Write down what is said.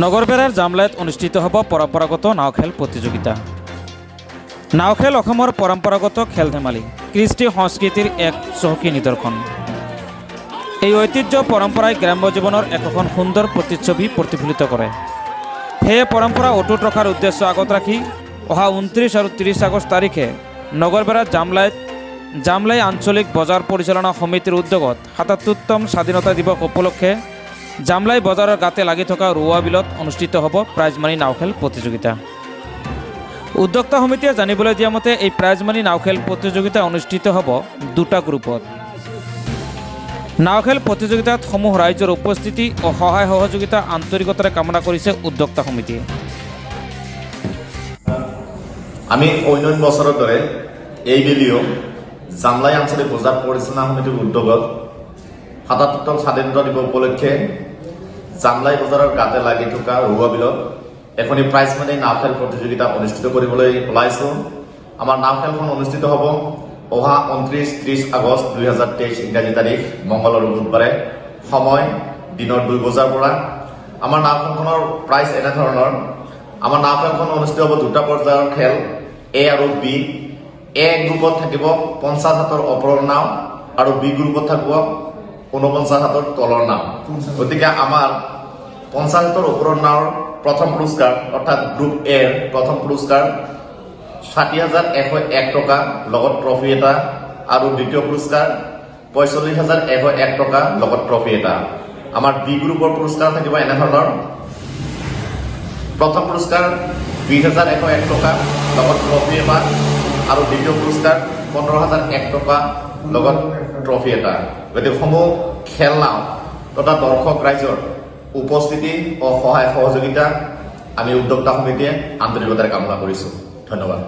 নগৰবেৰাৰ জামলাইত অনুষ্ঠিত হ'ব পৰম্পৰাগত নাওখেল প্ৰতিযোগিতা। নাওখেল অসমৰ পৰম্পৰাগত খেল ধেমালি, কৃষ্টি সংস্কৃতিৰ এক চহকী নিদৰ্শন। এই ঐতিহ্য পৰম্পৰাই গ্ৰাম্য জীৱনৰ একোখন সুন্দৰ প্ৰতিচ্ছবি প্ৰতিফলিত কৰে। সেয়ে পৰম্পৰা অটুট ৰখাৰ উদ্দেশ্য আগত ৰাখি অহা 29 আৰু 30 আগষ্ট তাৰিখে নগৰবেৰাৰ জামলাইত জামলাই আঞ্চলিক বজাৰ পৰিচালনা সমিতিৰ উদ্যোগত 77তম স্বাধীনতা দিৱস উপলক্ষে জামলাই বজাৰৰ গাতে লাগি থকা ৰোৱা বিলত অনুষ্ঠিত হ'ব প্ৰাইজ মানি নাওখেল প্ৰতিযোগিতা। উদ্যোক্তা সমিতিয়ে জানিবলৈ দিয়া মতে, এই প্ৰাইজ মানি নাওখেল প্ৰতিযোগিতা অনুষ্ঠিত হ'ব দুটা গ্ৰুপত। নাওখেল প্ৰতিযোগিতাত সমূহ ৰাইজৰ উপস্থিতি ও সহায় সহযোগিতা আন্তৰিকতাৰে কামনা কৰিছে উদ্যোক্তা সমিতিয়ে। আমি অন্য বছৰৰ দৰে এইবেলিও জামলাই আঞ্চলিক বজাৰ পৰিচালনা সমিতিৰ উদ্যোগত 77তম স্বাধীনতা দিৱস উপলক্ষে জামলাই বজাৰৰ গাতে লাগি থকা ৰুৱা বিলত এখনি প্ৰাইজ মানি নাওখেল প্ৰতিযোগিতা অনুষ্ঠিত কৰিবলৈ ওলাইছোঁ। আমাৰ নাওখেলখন অনুষ্ঠিত হ'ব অহা 29, 30 আগষ্ট 2023 ইংৰাজী তাৰিখ, মংগল আৰু বুধবাৰে, সময় দিনৰ 2 বজাৰ পৰা। আমাৰ নাওখেলখনৰ প্ৰাইজ এনেধৰণৰ। আমাৰ নাওখেলখন অনুষ্ঠিত হ'ব দুটা পৰ্যায়ৰ খেল, এ আৰু বি। এ গ্ৰুপত থাকিব 50 হাতৰ ওপৰৰ নাও আৰু বি গ্ৰুপত থাকিব 49 হাতৰ তলৰ নাও। গতিকে আমাৰ 50 হাতৰ ওপৰৰ নাওৰ প্ৰথম পুৰস্কাৰ, অৰ্থাৎ গ্ৰুপ এৰ প্ৰথম পুৰস্কাৰ 60,101 টকা, লগত ট্ৰফি এটা আৰু দ্বিতীয় পুৰস্কাৰ 45,101 টকা, লগত ট্ৰফি এটা। আমাৰ বি গ্ৰুপৰ পুৰস্কাৰ থাকিব এনেধৰণৰ: প্ৰথম পুৰস্কাৰ 20,101 টকা, লগত ট্ৰফি এটা আৰু দ্বিতীয় পুৰস্কাৰ 15,001 টকা, লগত ট্ৰফি এটা। গতিকে সমূহ খেল নাও তথা দৰ্শক ৰাইজৰ উপস্থিতি ও সহায় সহযোগিতা আমি উদ্যোক্তা সমিতিয়ে আন্তৰিকতাৰে কামনা কৰিছোঁ। ধন্যবাদ।